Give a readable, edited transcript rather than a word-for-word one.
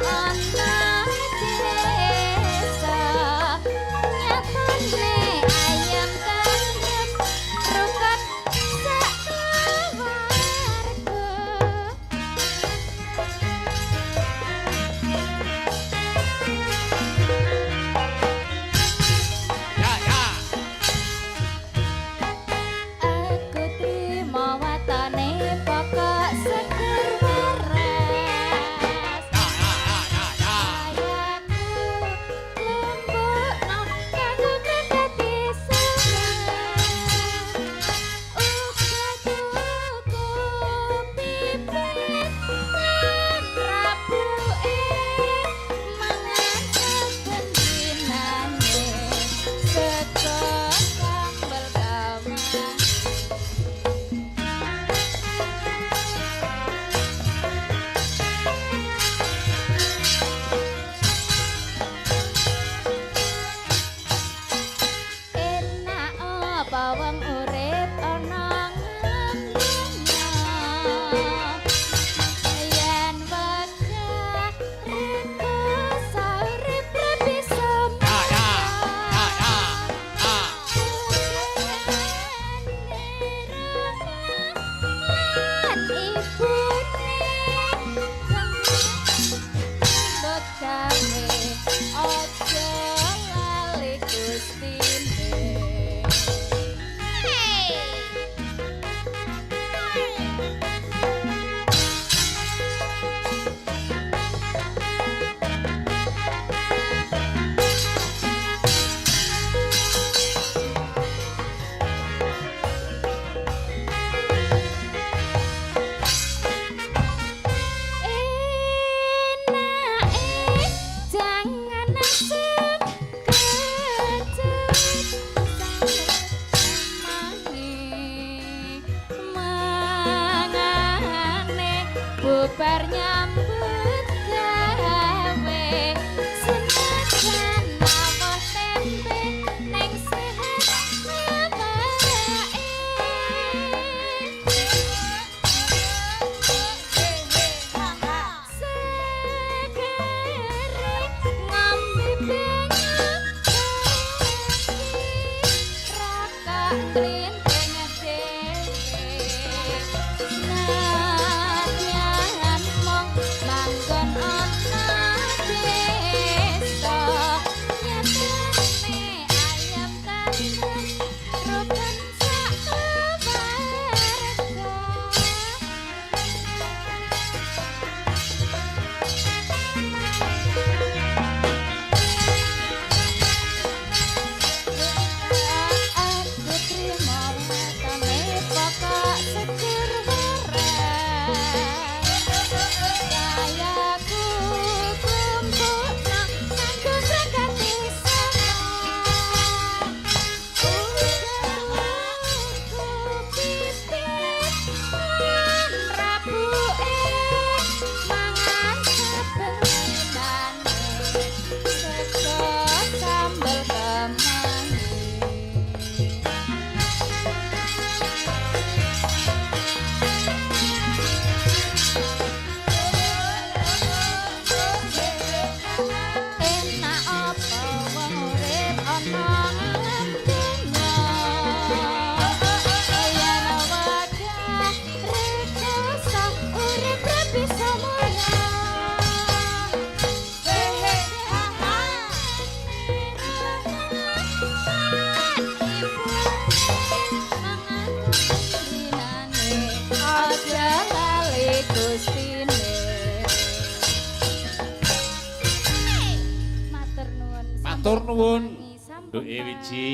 Ana desa, nyatane ayem tentrem rukun sak keluarga. Ya, ya. Aku trimo watane pokok seger waras. Ya, ya, ya, ya, ya. Ayaku lumbukno kanggo berangkat semar. Uga tuku pipit lan rabuke, mangan saben dinane sego sambel kemangi. Enak apa wong urip ana ngamdunya, yen wegah rekoso urip ra bisa. Ya, ya. Ya, ya. Ya. Lan ibune nyambut gawe, aja lali Gustine. Enake jangan asem kecut kemangi, mangane bubar nyambut gawe, senajan lawuh tempe neng sehat awake. Segere ngombe banyu rokok klinting dhewe, nadyan mung manggon ana desa, nyatane ayem tentrem rukun sak keluarga. Aku trimo watane pokok seger waras. Kayaku kumpulno kanggo berangkat semar. Uga tuku pipit lan rabuke, mangan saben dinane sego sambel kemangi. Enak apa wong urip ana ngalam donya, yen wegah rekoso urip ra bisa mulya. Lan ibune mangan dinane, aja lali Gustine. Matur nuwun. Matur nuwun. Sampun, Nduke Pak. Wiji.